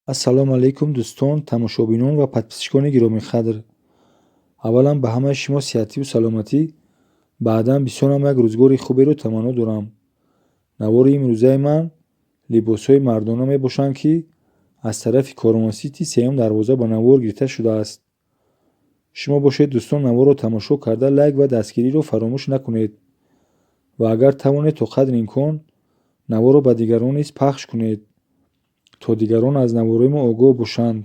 Ассалому алайкум, дӯстон, тамошобинон ва подписчикони гиромиқадр. Аввалан, ба ҳамаи шумо сиҳативу саломатӣ, баъдан бисёрам як рӯзгори хуберо таманно дорам. Навори имрӯзаи ман либосҳои мардона мебошанд, ки аз тарафи Корвонсити, сеюм дарвоза, ба навор гирифта шудааст. Шумо бошед, дӯстон, наворро тамошо карда, лайк ва дастгириро фаромӯш накунед ва агар тавонед, то қадри имкон наворро ба дигарон низ пахш кунед, то дигарон аз наворҳои мо огоҳ бошанд.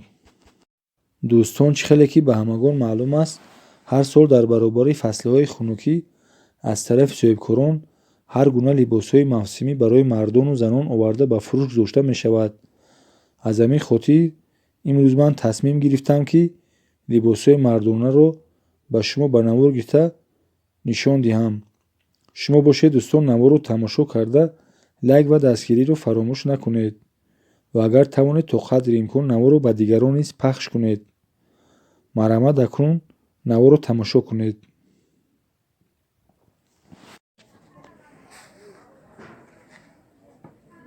Дӯстон, чӣ хеле ки ба ҳамагон маълум аст, ҳар сол дар баробари фаслҳои хунукӣ аз тарафи соҳибкорон ҳар гуна либосҳои мавсимӣ барои мардону занон оварда ба фурӯш гузошта мешавад. Аз ҳамин хотир имрӯз ман тасмим гирифтам, ки либосҳои мардонаро ба шумо ба навор гирифта нишон диҳам. Шумо бошед, дӯстон, наворро тамошо карда, лайк ва дастгириро фаромӯш накунед ва агар тавонед, то қадри имкон наворро ба дигарон низ пахш кунед. Марҳамат, акнун наворро тамошо кунед.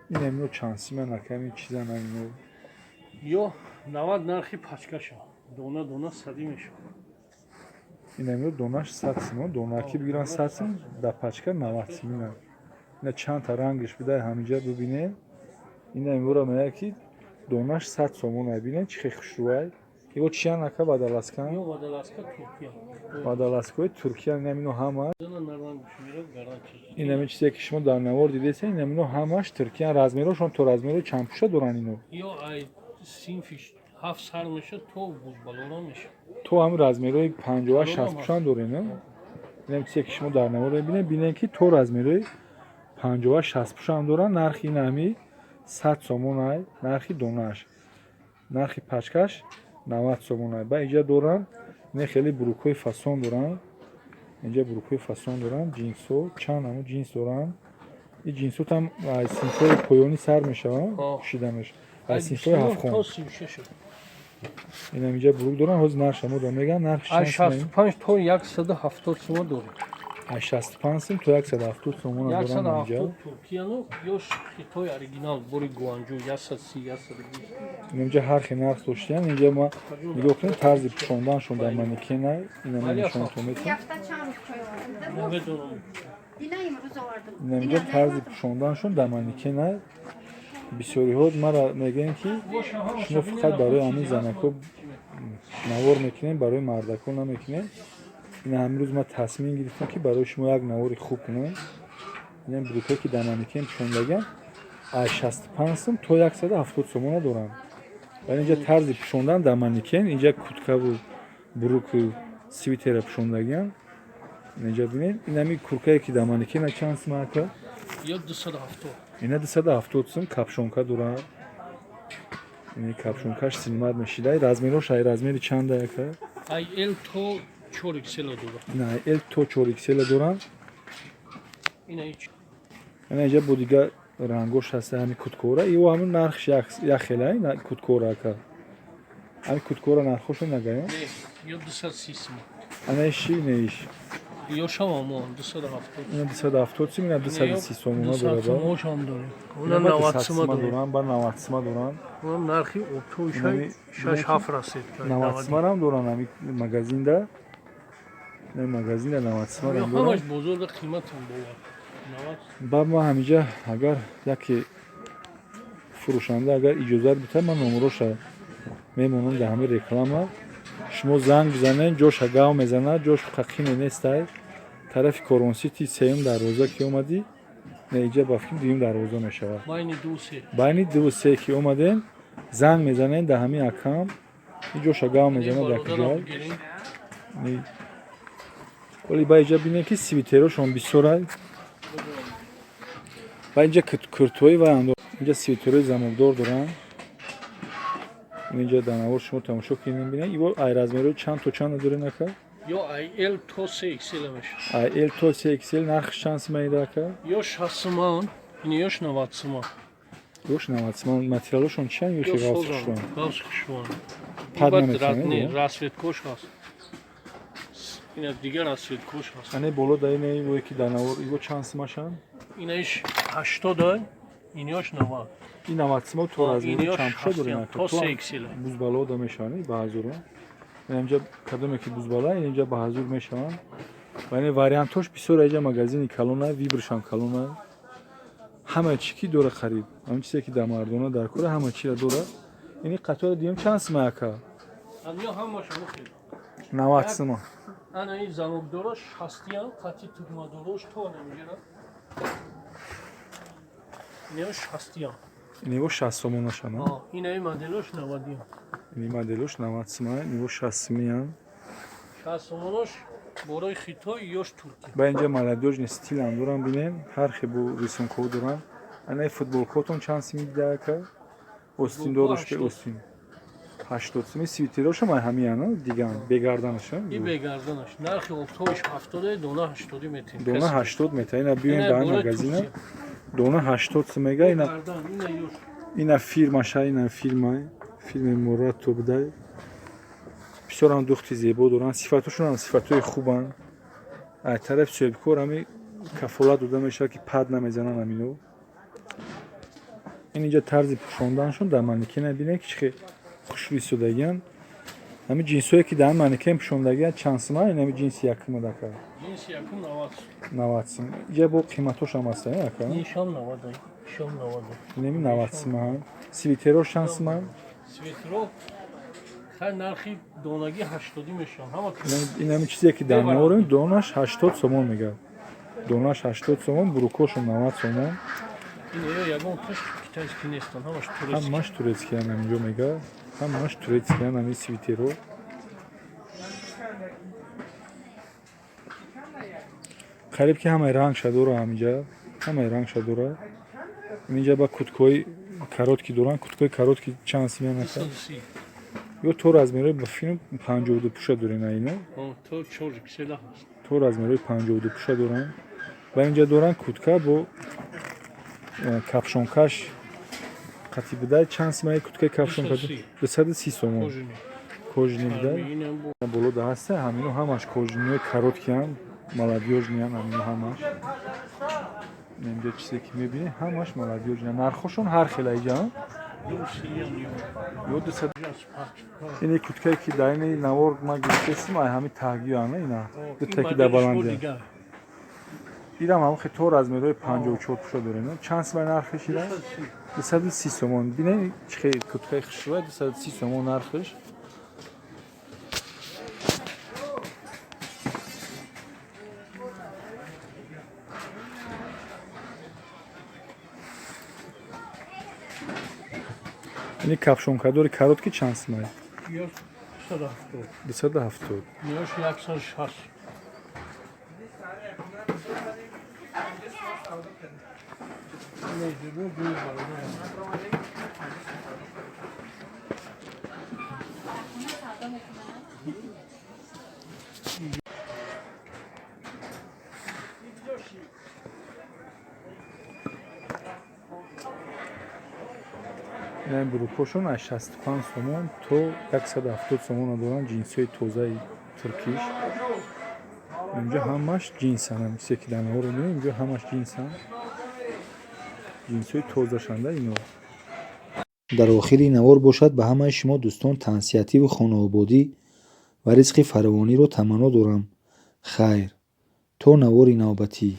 Инамино чанд симан, аками чизан амино? Ё 90 нархи пачкаша, дона дона садӣ мешавад. Инамино донаш 100 симон, донаки бигиран 100 сим, дар пачка 90 симина. Ина чандта рангаш бидай, ҳаминҷа бибинем. Ина имора меяд, ки донаш 100 сомон. Бинем, чӣ хел хушрӯай. Иво чиян, ака, водолазкан? Ё водолазка Туркия. Водолазкаҳои Туркия инамино ҳама. Дона нарангаш мера, гарантия. Инами чизе ки шумо дар навор дидесен, инамино ҳамаш туркиян. Размерошон то размерои чанд пуша доранд ино? Ё ай синфи 7 сар меша, то бузбалора меша. То ҳамин размерои 50, 60 пушам дорем. Инам чизе ки шумо дар навор мебинед, бинед, ки то размерои 50, 60 пушам доранд. Нархи ин ҳами 100 сомон ай нархи донааш, нархи пачкаш 90 сомон ай. Ба инҷа доранд, не, хеле брюкҳои фасон доранд. Инҷа брюкҳои фасон доранд, ҷинсҳо, чанд намуд ҷинс доранд. Ин ҷинсҳо там аз синфҳои поёнӣ сар мешаванд, пӯшиданаш аз синфҳои ҳафтхон. То 36. Инам инҷа брюк доранд. Ҳозир нархша мо мегӯям, нархи Аз 65 то 170 сума дорем. Аз 65 сум то 170 сомона доранд инҷа. 170 Туркияну ё Хитой оригинал, бори Гуанҷу, 130, 120. Инҷа ҳар хел нарх доштиян. Инҷа ма нигоҳ кунед, тарзи пӯшонданшон дар манекена. Ина ма нишонтон метавон. Намедонам. Инҷа тарзи пӯшонданшон дар манекена. Бисёриҳо мара мегӯянд, ки шумо фақат барои ҳамин занакҳо навор мекунем, барои мардакҳо намекунем. Ина ҳамин рӯз ман тасмим гирифтам, ки барои шумо як навори хуб кунам. Ина брюкҳое ки дар манекен пӯшондагиам, аз 65 сум то 170 сомона доранд. Вале инҷа тарзи пӯшондан дар манекен, инҷа курткаву брюку свитера пӯшондагиам. Инҷа бинед, инами курткае ки дар манекена чанд сум, ака? Ё 270. Ина 270 сум, капюшонка дорад. Ин капюшонкаш синимат мешида. Размерош ай размери чанда, ака? Ай L то 4 XL дорад. Ина ай L то 4 XL доранд. Ина ич. Ина инҷа бо дигар рангош ҳаста ҳами курткора. Иво ҳамин нархш як хела курткора, ака? Ҳами курткора нархошо нагаён? Не, ё 230 сум. Ана иши, неиш? Ё шава мо 270. Ина 270 сум, ина 230 сомона дорад. Сумошам дорем. Уна 90 сума дорем. Доранд, ба 90 сума доранд. Уна нархи оптовишай 6 7 расид. 90 сумарам доранд ҳами магазинда. Ин магазинда 90 сумарам доранд. Ҳамаш бозорда қиматам бовар. Баъд ма ҳаминҷа агар яке фурӯшанда агар иҷозат битад, ман номероша мемонам дар ҳамин реклама. Шумо занг бизанед, ҷоша гав мезанад, ҷош қақине нестай. Тарафи Корвонсити, сеюм дарвоза ки омадӣ, не, иҷа ба фикр дуюм дарвоза мешавад. Байни ду се. Байни ду се ки омадем, занг мезанед дар ҳамин акам, ин ҷоша гав мезанад дар куҷай. Оли ба иҷа бинед, ки свитерошон бисёрай. Ба инҷа куртҳои ва инҷа свитерои замокдор доранд. Инҷа дар навор шумо тамошо кунед, бинед. Иво ай размерои чанд то чанд доред, ака? Ё ай L то 3 XL мешавад. Ай L то 3 XL. Нархш чанд сима ида, ака? Ё 60 суман, ин ёш 90 суман. Ёш 90 суман. Материалошон чиян ё Ё ғафс созан, хушрӯянд? Ғафс хушрӯянд. Пад Баъд наметавонед, не, э? расцветкош ҳаст. Ина дигар расцветкош ҳаст. Ане боло дар ина, ивое ки дар навор, иво чанд симашанд? Инаиш 80. Иниёш 90. Ин 90 сима то размери Иниёш чанд пуша дорем? 60, то се иксел. Бузбало да мешаванд ба ҳазур. Инҷа кадоме ки бузбала, инҷа ба ҳазур мешаванд. Ва ин вариантош бисёр. Инҷа магазини калона, выбор шам калона. Ҳама чӣ ки дора қариб. Ҳамин чизе ки дар мардона дар кора, ҳама чиро дора. Ини қатора диюм чанд сима, ака? Ҳамиё ҳамаш мухел. 90 сима. Ана ин замокдорош 60-ян, қати тугмадорош то намегира. Иниё 60-ян. Иниво 60 сомонашана. Инаи моделош 90-ян. Ини моделош 90 сима, иниво 60 симиян. 60 сомонош борои Хитой, ёш Туркия. Ба инҷа молодёжный стилам дорам, бинем, ҳар хел бу рисункҳо дорам. Анаи футболкотон чанд сими дида, ака? Остин дорош бе остин. 80 сими свитерошам ай ҳамияна, диган бегарданаша. И бегарданаш. Нархи оптовиш 70, дона 80 метр. Дона 80 метр. Ина биёем ба ҳамин магазина. Дона 80 сим мега ина. Гардан, ина ёш. Ина фирмаша, ина фирма. Фирми Мурато будай. Бисёрам духти зебо доранд, сифатошон ҳам сифатҳои хубанд. Аз тарафи соҳибкор ҳами кафолат дода мешавад, ки пад намезананд ҳамино. Ин инҷа тарзи пӯшонданашон дар манекена бинед, ки чӣ хел хушрӯ истодагиянд. Ҳамин ҷинсҳое ки дар ҳамин манекен пӯшондагиянд чанд сима? Ин ҳамин ҷинси якума дака? Ҷинси якум 90. 90 сим. Инҷа бо қиматошам ҳаста, ака? Ин шам 90, шам 90. Инами 90 сима. Свитерош чанд сима? Светро хай нархи донагӣ 80 мешаванд. Ҳама Ин ҳамин чизе ки дар наворем, донаш 80 сомон мегӯяд. Донаш 80 сомон, брюкошон 90 сомон. Ин ягон туш китайский нестанд, ҳамаш турецкий. Ҳамаш турецкиян ҳаминҷо мегӯяд. Ҳамаш турецкиян ҳамин свитеро. Қариб ки ҳамаи рангша дора ҳаминҷа. Ҳамаи рангша дора. Инҷа ба курткаҳои короткий доранд. Курткаҳои короткий чанд симян, ака? 230. Ё то размерҳои ба филм 52 пуша дорем ина. То 4 иксела ҳаст. То размерҳои 52 пуша доранд. Ва инҷа доранд куртка бо капшонкаш қати будай чанд симаи курткаи капшонка? 230. 230 сомон. Кожаный. Кожаный будай. Инам бо Боло да ҳаста, ҳамино ҳамаш кожаныйҳои короткиян, молодёжныйян ҳамино ҳамаш. Инҷа чизе ки мебинед, ҳамаш молодёжный. Нархошон ҳар хел аиҷа. 230 Ё 200. Пач. Ини курткае ки дар ини навор ман гирифтестим, ай ҳами таҳгиёна ина. Дута ки дар баландия. Ирам ҳам хе то размерҳои 54 пуша дорем. Чанд симаи нархиш ира? 230 сомон. Бинед, чӣ хел курткаи хушрӯя, 230 сомон нархиш. Ини капшонкадори короткий чанд симай? Ёш 270. 270. Ёш 160. Ина зебо ҷои бародар. Ин брюкошон аз 65 сомон то 170 сомона доранд, ҷинсҳои тозаи туркиш. Инҷа ҳамаш ҷинсанд, ҳамин чизе ки дар наворо мебинем, инҷо ҳамаш ҷинсанд. Ҷинсҳои тозашанда ино. Дар охири навор бошад, ба ҳамаи шумо дӯстон тансиҳативу хонаободӣ ва ризқи фаровониро таманно дорам. Хайр, то навори навбатӣ.